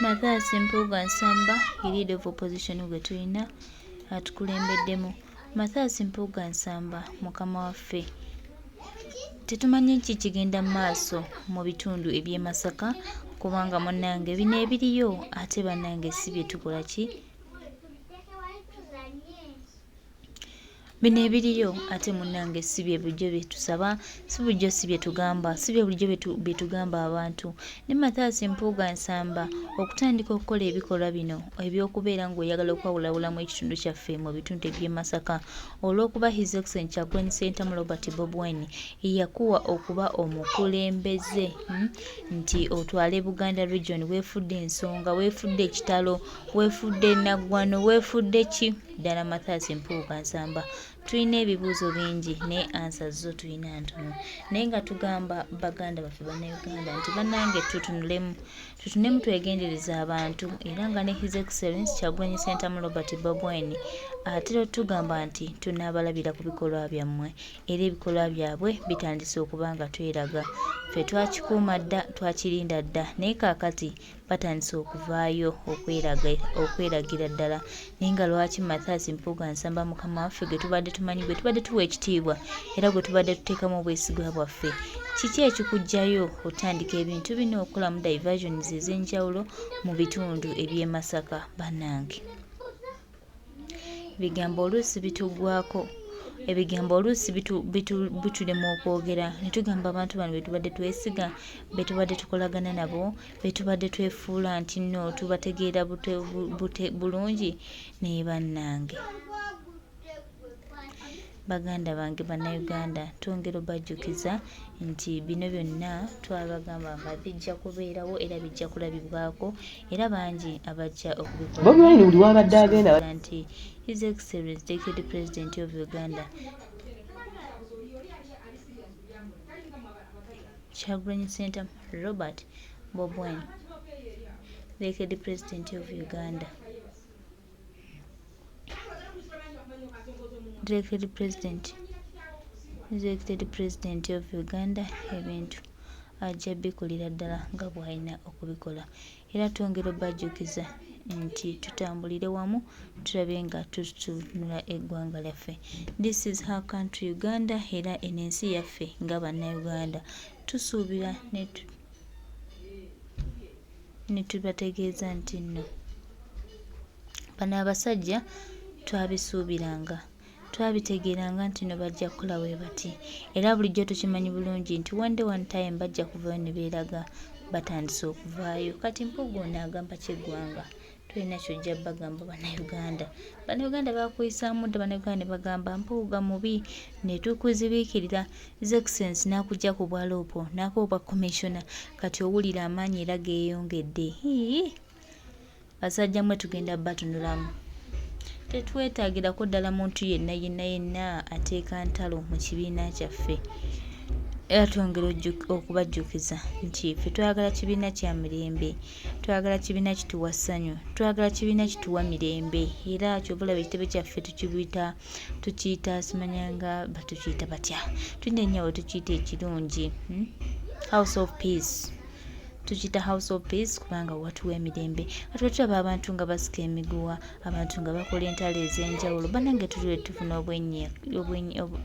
Mathias Mpuuga Nsamba ye leader of opposition gwe tulina atukulembeddemu. Mathias Mpuuga Nsamba mukama waffe tetumanyi ki kigenda mu maaso mu bitundu eby'e Masaka kubanga munnange bino ebiriyo ate bannange si bye tukola ki Bino ebiriyo ate munnange si bye bulijjo bye tusaba, si bulijjo si bye tugamba, si bye bulijjo bye tugamba abantu. Ne Mathias Mpuuga Nsamba okutandika okukola ebikolwa bino eby'okubeera ng'oyagala okwawulawulamu ekitundu kyaffe mu bitundu eby'e Masaka olw'okuba His Excellency Kyagulanyi Ssentamu Robert Bobi Wine yakuwa okuba omukulembeze hmm, nti otwale Buganda Region weefudde ensonga, weefudde ekitalo, weefudde naggwano, weefudde ki? Ddala Mathias Mpuuga Nsamba tulina ebibuuzo bingi naye ansa zo tulina ntono naye nga tugamba baganda baffe bannayuganda nti bannange tutunulemu tutunemu twegendereza abantu era nga ne His Excellence Kyagulanyi Ssentamu Robert Bobi Wine atera otugamba nti tunaabalabira ku bikolwa byammwe era ebikolwa byabwe bitandise okuba nga tweraga ffe twakikuuma dda twakirinda dda naye kaakati batandise okuvaayo okweragira ddala naye nga lwaki Mathias Mpuuga Nsamba mukama waffe gwe tubadde tumanyi gwe tubadde tuwa ekitiibwa era gwe tubadde tuteekamu obwesigwa bwaffe kiki ekikuggyayo otandika ebintu bino okukolamu diversions ez'enjawulo mu bitundu eby'e Masaka bannange Ebigambo oluusi bituggwaako. Ebigambo oluusi bitulema okwogera ne tugamba abantu bano be tubadde twesiga, be tubadde tukolagana nabo, be tubadde twefuula nti nno tubategeera bulungi naye bannange. Baganda bange Bannayuganda twongera obajjukiza nti bino byonna twabagamba nga bijja kubeerawo era bijja kulabibwako era bangi abajja okubikola Bobi Wine buli wabadde agenda nti His Excellency Deputy President of Uganda Kyagulanyi Ssentamu Robert Bobi Wine Deputy President of Uganda Elected president Elected president of Uganda ebintu ajja bikolera ddala nga bw'alina okubikola era twongera obajjukiza nti tutambulire wamu tulabe nga tutunula eggwanga lyaffe. This is her country Uganda era eno ensi yaffe nga Bannayuganda tusuubira ne tubategeeza nti nno Bano abasajja twabisuubiranga. Twabitegeeranga nti no bajja kukola bwe bati. Era bulijjo tukimanyi bulungi nti one day one time bajja kuvaayo ne beeraga. Batandise okuvaayo. Kati Mpuuga ono agamba ki eggwanga? Tolina ky'ojja bagamba Bannayuganda. Bannayuganda baakuyisaamu dda Bannayuganda ne bagamba Mpuuga mubi ne tukuzibiikirira. His Excellency n'akuggya ku bwa loopo n'akuwa obwa commissioner. Kati owulira amaanyi era geeyongedde. Hii! Basajja mwe tugenda batunulamu. Tetwetagirako ddala muntu yenna yenna yenna ateeka ntalo mu kibiina kyaffe. Era twongera okubajjukiza nti ffe twagala kibiina kya mirembe, twagala kibiina kituwa ssanyu, twagala kibiina kituwa mirembe era kyova olaba ekitebe kyaffe tukiyita tukiyita simanyanga batukiyita batya tulina erinnya we tukiyita ekirungi hmm? House of Peace. Tukiyita House of Peace kubanga watuwa emirembe. Kati bwe tulaba abantu nga basika emiguwa, abantu nga bakola entalo ez'enjawulo, bannange tuli tufuna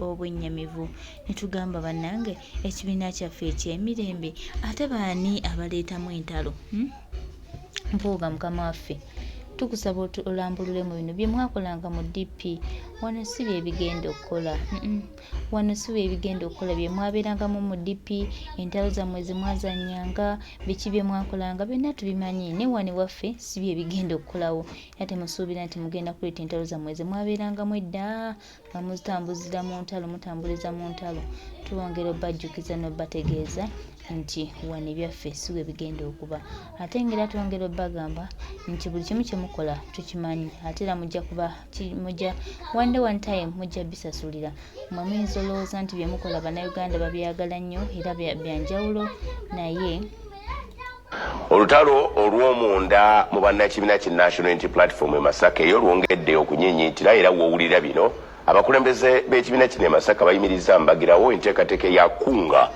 obwennyamivu ne tugamba bannange ekibiina kyaffe eky'emirembe ate baani abaleetamu entalo? Hmm? Mpuuga mukama waffe tukusaba olambulule mu bino bye mwakolanga mu DP wano si bye bigenda okukola. Wano si bye bigenda okukola bye mwabeerangamu mu DP, entalo zammwe ze mwazannyanga, biki bye mwakolanga byonna tubimanyi naye wano ewaffe si bye bigenda okukolawo era temusuubira nti mugenda kuleeta entalo zammwe ze mwabeerangamu edda nga mutambuzira mu ntalo mutambuliza mu ntalo. Tubongera obajjukiza n'obategeeza nti wano ebyaffe si bwe bigenda okuba ate ng'era twongera obagamba nti buli kimu kye mukola tukimanyi ate era mujja kuba mujja one day one time mujja bisasulira. Mmwe muyinza olowooza nti bye mukola Bannayuganda babyagala nnyo era bya njawulo naye Olutalo olw'omunda mu bannakibiina ki National Unity Platform e Masaka eyo lwongedde okunyiinyiitira era w'owulira bino abakulembeze b'ekibiina kino e Masaka bayimirizza mbagirawo enteekateeka eya Kunga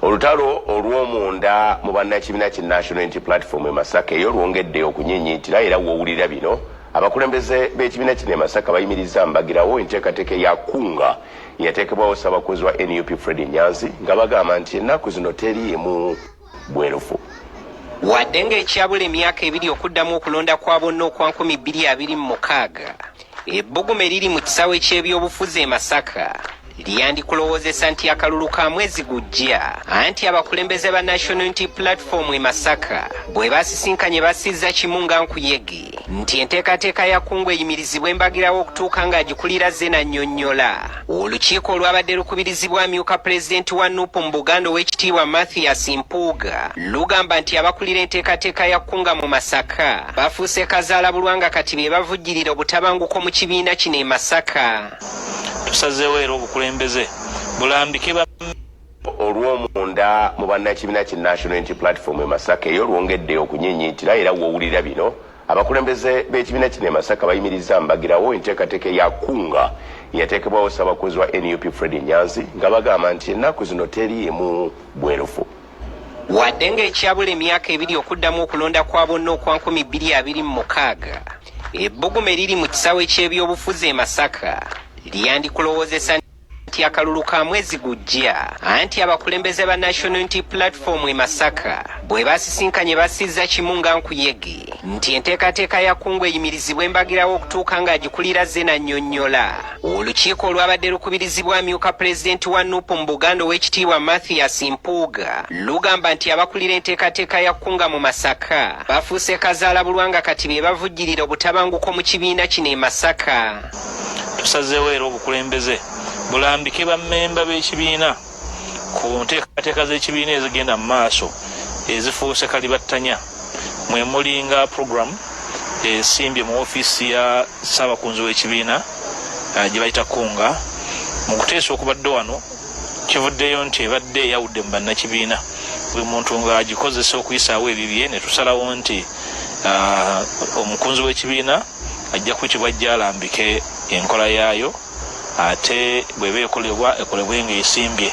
Olutalo olw'omunda mu bannakibiina ki National Unity Platform e Masaka eyo lwongedde okunyiinyiitira era w'owulira bino abakulembeze b'ekibiina kino e Masaka bayimirizza mbagirawo enteekateeka eya Kunga eyateekebwawo Ssaabakunzi wa nup Fred Nyanzi nga bagamba nti ennaku zino teriimu bwerufu. Wadde ng'ekyabula emyaka ebiri okuddamu okulonda kwa bonna okwa 2026, ebbugumu eriri mu kisaawe ky'ebyobufuzi e Masaka lyandikulowoozesa nti akalulu ka mwezi gujja, anti abakulembeze ba National Unity Platform e Masaka bwe basisinkanye basizza kimu nga nkuyege nti enteekateeka ya Kungu eyimirizibwa embagirawo okutuuka ng'agikulira Zena annyonnyola. Olukiiko olwabadde lukubirizibwa amyuka pulezidenti wa Nup mu Buganda Oweekitiibwa Mathias Mpuuga lugamba nti abakulira enteekateeka ya Kunga mu Masaka bafuuse kazaalabulwa nga kati be bavujjirira obutabanguko mu kibiina kino e Masaka. Tusazeewo era obukulembeze bulambike ba Olw'omunda mu bannakibiina ki National Unity Platform e Masaka eyo lwongedde okunyiinyiitira era w'owulira bino abakulembeze b'ekibiina kino e Masaka bayimirizza mbagirawo enteekateeka eya Kunga eyateekebwawo Ssaabakunzi wa nup Fred Nyanzi nga bagamba nti ennaku zino teriimu bwerufu. Wadde ng'ekyabula emyaka ebiri okuddamu okulonda kwa bonna okwa 2026, ebbugumu eriri mu kisaawe ky'ebyobufuzi e Masaka lyandikulowoozesa nti akalulu ka mwezi gujja, anti abakulembeze ba National Unity Platform e Masaka bwe basisinkanye basizza kimu nga nkuyege nti enteekateeka ya Kungu eyimirizibwa embagirawo okutuuka ng'agikulira Zena annyonnyola. Olukiiko olwabadde lukubirizibwa amyuka pulezidenti wa Nup mu Buganda Oweekitiibwa Mathias Mpuuga lugamba nti abakulira enteekateeka ya Kunga mu Masaka bafuuse kazaalabulwa nga kati be bavujjirira obutabanguko mu kibiina kino e Masaka. Tusazeewo era obukulembeze bulambike bammemba b'ekibiina ku nteekateeka z'ekibiina ezigenda mu maaso ezifuuse kalibattanya mwe muli nga program esimbye mu ofiisi ya Ssaabakunzi w'ekibiina gye bayita Kunga. Mu kuteesa okubadde wano kivuddeyo nti ebadde eyawudde mu bannakibiina buli muntu ng'agikozesa okuyisaawo ebibye ne tusalawo nti omukunzi w'ekibiina ajja kuyitibwa ajje alambike enkola yaayo ate bw'eba ekolebwa ekolebwe ng'esimbye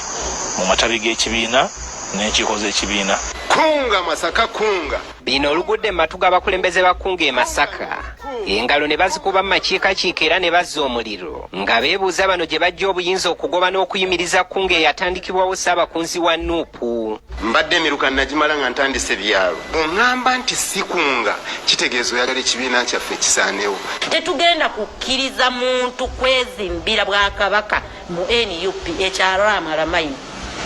mu matabi g'ekibiina n'enkiiko z'ekibiina. Kunga Masaka kunga. Bino olugudde mu matu g'abakulembeze ba Kunga e Masaka, engalo ne bazikuba mu makiikakiika era ne bazza omuliro nga beebuuza bano gye baggya obuyinza okugoba n'okuyimiriza Kunga eyatandikibwawo Ssaabakunzi wa Nup. Mbadde emiruka nagimala nga ntandise byalo. Bw'oŋŋamba nti sikunga kitegeeza oyagala ekibiina kyaffe kisaanewo. Tetugenda kukkiriza muntu kwezimbira Bwakabaka mu nup, ekya Ram Aramaini.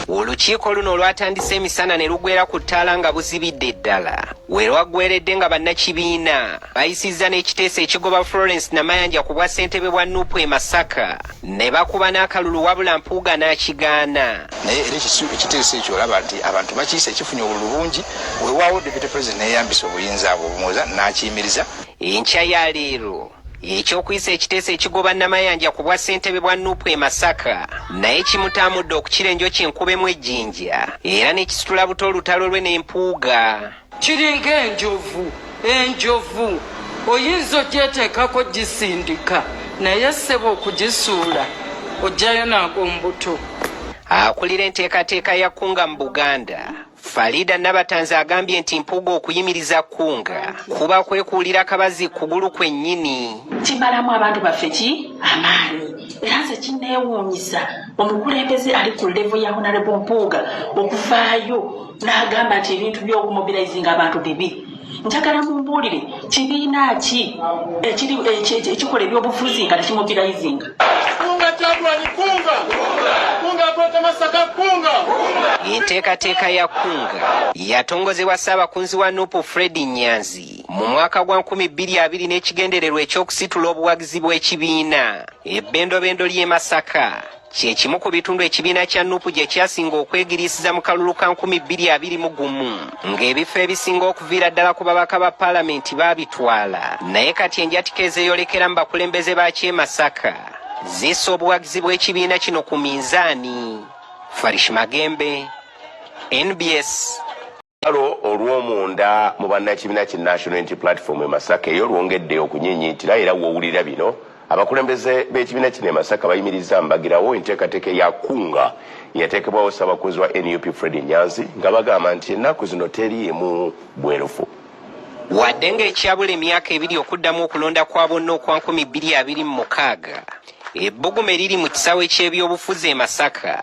Olukiiko luno olwatandise emisana ne lugwera ku ttaala nga buzibidde ddala we lwaggweredde nga bannakibiina bayisizza n'ekiteeso ekigoba Florence Namayanja ku bwa ssentebe bwa Nup e Masaka ne bakuba n'akalulu wabula Mpuuga n'akigaana. Naye era ekiteeso ekyo olaba nti abantu bakiyise kifunye obululu bungi, weewaawo Deputy President neyeyambisa obuyinza bwe obumuweza n'akiyimiriza. Enkya ya leero eky'okuyisa ekiteeso ekigoba Namayanja ku bwa ssentebe bwa Nup e Masaka naye kimutaamudde okukira enjoki enkubemu ejjinja era ne kisitula buto olutalo lwe ne Mpuuga. Kiringa enjovu, enjovu oyinza ogyeteekako gisindika naye ssebo okugisuula ojjayo n'ag'omubuto. Akulira enteekateeka ya Kunga mu Buganda, Farida Nabatanzi agambye nti Mpuuga okuyimiriza Kunga kuba kwekuulira kabazi kugulu kwennyini. Kimalamu abantu baffe ki amaanyi era nze kinneewuunyisa omukulembeze ali ku levo ya Honorable Mpuuga okuvaayo n'agamba nti ebintu by'okumobilizinga abantu bibi. Njagala mumbuulire kibiina ki ekikola ebyobufuzi nga tekimobilizinga? Kunga Kyagulanyi, kunga! Kunga Greater Masaka, kunga! Enteekateeka ya Kunga yatongozebwa Ssaabakunzi wa Nup Fred Nyanzi mu mwaka gwa 2020 n'ekigendererwa eky'okusitula obuwagizi bw'ekibiina. Ebbendobendo ly'e Masaka kye kimu ku bitundu ekibiina kya Nup gye kyasinga okwegiriisiza mu kalulu ka 2021 ng'ebifo ebisinga okuviira ddala ku babaka ba paalamenti baabitwala, naye kati enjatika ezeeyolekera mu bakulembeze ba ky'e Masaka zissa obuwagizi bw'ekibiina kino ku minzaani. Farish Magembe, NBS. Olutalo olw'omunda mu bannakibiina ki National Unity Platform e Masaka eyo lwongedde okunyiinyiitira era w'owulira bino Abakulembeze b'ekibiina kino e Masaka bayimirizza mbagirawo enteekateeka eya Kunga eyateekebwawo Ssaabakunzi wa nup Fred Nyanzi nga bagamba nti ennaku zino teriimu bwerufu. Wadde ng'ekyabula emyaka ebiri okuddamu okulonda kwa bonna okwa 2026, ebbugumu eriri mu kisaawe ky'ebyobufuzi e Masaka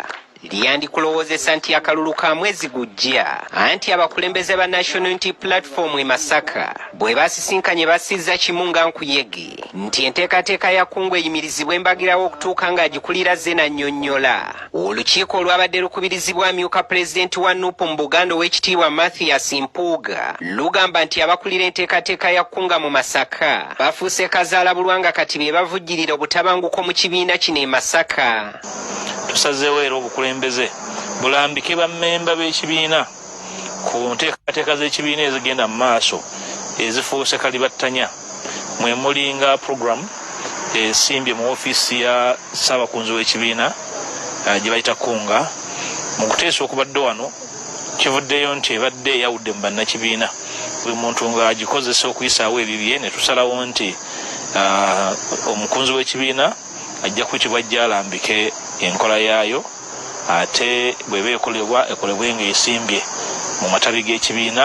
lyandikulowoozesa nti akalulu ka mwezi gujja, anti abakulembeze ba National Unity Platform e Masaka bwe basisinkanye bassizza kimu nga nkuyege nti enteekateeka ya Kungu eyimirizibwe embagirawo okutuuka ng'agikulira azze n'annyonnyola. Olukiiko olwabadde lukubirizibwa amyuka pulezidenti wa nup mu Buganda Oweekitiibwa Mathias Mpuuga lugamba nti abakulira enteekateeka ya Kunga mu Masaka bafuuse kazaalabulwa nga kati be bavujjirira obutabanguko mu kibiina kino e Masaka. Tusazeewo era obukulembeze bulambike bammemba b'ekibiina ku nteekateeka z'ekibiina ezigenda mu maaso ezifuuse kalibattanya mwe muli nga program esimbye mu ofiisi ya ssaabakunzi w'ekibiina eh, gye bayita kunga. Mu kuteesa okubadde wano kivuddeyo nti ebadde eyawudde mu bannakibiina buli muntu ng'agikozesa okuyisaawo ebibye ne tusalawo nti ah, omukunzi w'ekibiina ajja kuyitibwa ajja alambike enkola yaayo ate bw'eba ekolebwa ekolebwe ng'esimbye mu matabi g'ekibiina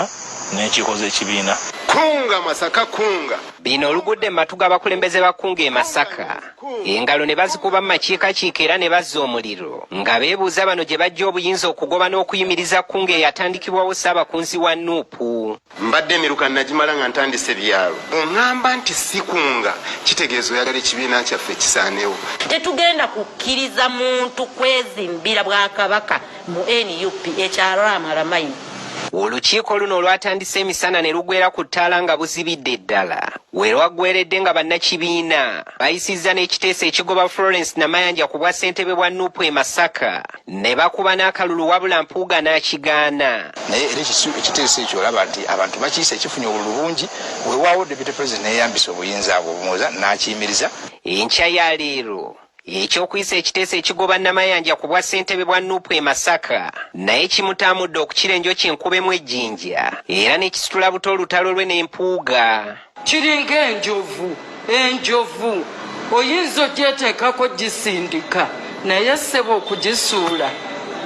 n'enkiiko z'ekibiina. Kunga Masaka kunga. Bino olugudde mu matu g'abakulembeze ba Kunga e Masaka, engalo ne bazikuba mu makiikakiika era ne bazza omuliro nga beebuuza bano gye baggya obuyinza okugoba n'okuyimiriza Kunga eyatandikibwawo Ssaabakunzi wa Nuupu. Mbadde emiruka nagimala nga ntandise byalo. Bw'oŋŋamba nti sikunga kitegeeza oyagala ekibiina kyaffe kisaanewo. Tetugenda kukkiriza muntu kwezimbira bwakabaka mu nup ekyalo Amaramayi. Olukiiko luno olwatandise emisana ne lugwera ku ttaala nga buzibidde ddala we lwaggweredde nga bannakibiina bayisizza n'ekiteeso ekigoba Florence Namayanja ku bwa ssentebe bwa nup e Masaka ne bakuba n'akalulu wabula Mpuuga n'akigaana. Naye era ekiteeso ekyo olaba nti abantu bakiyise kifunye obululu bungi, weewaawo Deputy President neyeyambisa obuyinza bwe obumuweza n'akiyimiriza. Enkya ya leero eky'okuyisa ekiteeso ekigoba Namayanja ku bwa ssentebe bwa nup e Masaka naye kimutaamudde okukira enjoki enkubemu ejjinja era ne kisitula buto olutalo lwe ne Mpuuga. Kiringa enjovu, enjovu oyinza ogyeteekako gisindika naye ssebo okugisuula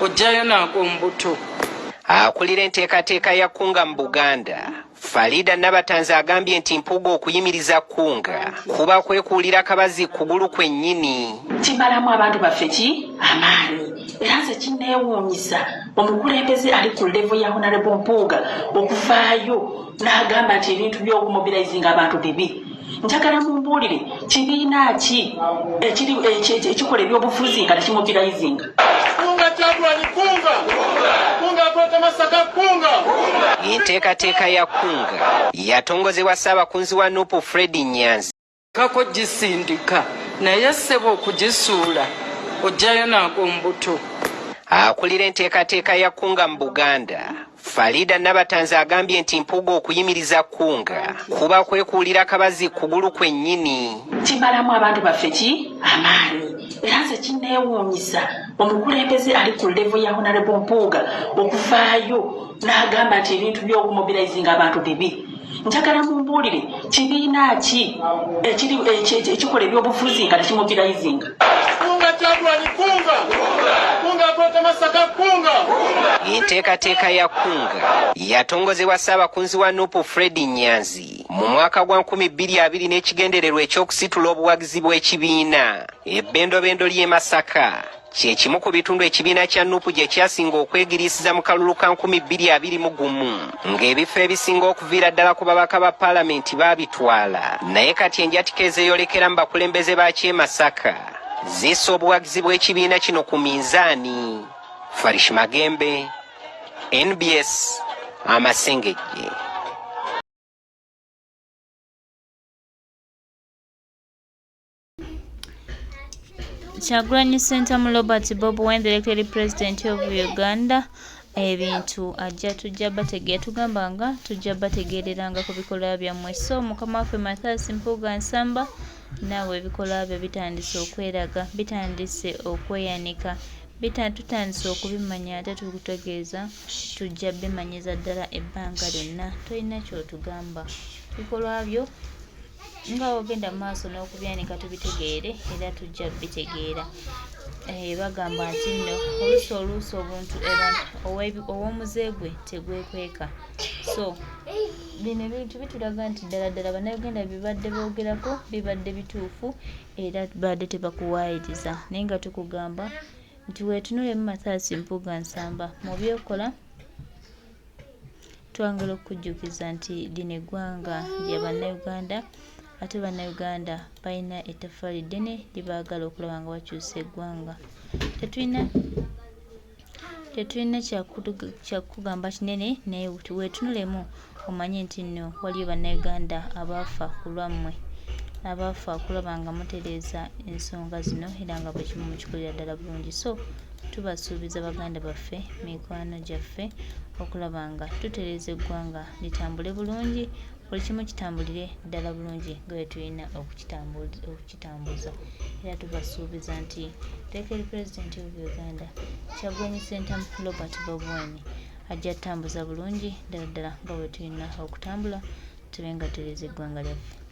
ojjayo n'ag'omubuto. Akulira enteekateeka ya Kunga mu Buganda, Farida Nabatanzi agambye nti Mpuuga okuyimiriza Kunga kuba kwekuulira kabazi kugulu kwennyini. Kimalamu abantu baffe ki amaanyi era nze kinneewuunyisa omukulembeze ali ku levo ya Honorable Mpuuga okuvaayo n'agamba nti ebintu by'okumobilizinga abantu bibi. Njagala mumbuulire kibiina ki ekikola ebyobufuzi nga tekimobilizinga? Kunga Kyagulanyi kunga! Kunga akwata Masaka kunga! Enteekateeka ya Kunga yatongozebwa Ssaabakunzi wa Nup Fred Nyanzi. Kako gisindika naye ssebo okugisuula ojjayo n'ag'omubuto. Akulira enteekateeka ya Kunga mu Buganda, Farida Nabatanzi agambye nti Mpuuga okuyimiriza Kunga kuba kwekuulira kabazi kugulu kwennyini. Kimalamu abantu baffe ki amaanyi era nze kinneewuunyisa omukulembeze ali ku levo ya Honorable Mpuuga okuvaayo n'agamba nti ebintu by'okumobilizinga abantu bibi. Njagala mumbuulire kibiina ki ekikola ebyobufuzi nga tekimobilizinga? Kunga Kyagulanyi kunga! Kunga akwata Masaka kunga! Enteekateeka ya Kunga yatongozebwa Ssaabakunzi wa Nup Fred Nyanzi mu mwaka gwa 2020 n'ekigendererwa eky'okusitula obuwagizi bw'ekibiina. Ebbendobendo ly'e Masaka kye kimu ku bitundu ekibiina kya Nup gye kyasinga okwegiriisiza mu kalulu ka 2021 ng'ebifo ebisinga okuviira ddala ku babaka ba paalamenti baabitwala naye kati enjatika ezeeyolekera mu bakulembeze ba ky'e Masaka zissa obuwagizi bw'ekibiina kino ku minzaani. Farish Magembe, NBS, Amasengejje. Kyagulanyi Ssentamu Robert Bob Wine, the elected president of Uganda. Ebintu ajja tujja bategeera tugamba nga tujja bategeereranga ku bikolwa byammwe. So mukama waffe Mathias Mpuuga Nsamba, naawe ebikolwa byo bitandise okweraga, bitandise okweyanika, tutandise okubimanya ate tukutegeeza tujja bimanyiza ddala ebbanga lyonna. Tolina ky'otugamba, ebikolwa byo Nga ogenda mu maaso n'okubyanika tubitegeere era tujja bitegeera. Eh, bagamba nti nno oluusi oluusi obuntu ow'omuze gwe tegwekweka. So bino ebintu bitulaga nti ddala ddala Bannayuganda bibadde boogerako bibadde bituufu era babadde tebakuwaayiriza, naye nga tukugamba nti weetunulemu Mathias Mpuuga Nsamba mu by'okola. Twagala okukujjukiza nti lino eggwanga lya Bannayuganda ate Bannayuganda balina ettaffaali ddene lye baagala okulaba nga bakyusa eggwanga. Tetulina tetulina kyakukugamba kinene naye weetunulemu omanye nti nno waliyo Bannayuganda abaafa ku lwammwe, abaafa okulaba nga mutereeza ensonga zino era nga buli kimu mukikolera ddala bulungi. So tubasuubiza baganda baffe, mikwano gyaffe okulaba nga tutereeza eggwanga litambule bulungi, buli kimu kitambulire ddala bulungi nga bwe tulina okukitambuza. Era tubasuubiza nti etteeka eri Pulezidenti of Uganda Kyagulanyi Ssentamu Robert Bobi Wine ajja tambuza bulungi ddala ddala nga bwe tulina okutambula tube nga tutereeza eggwanga lyaffe.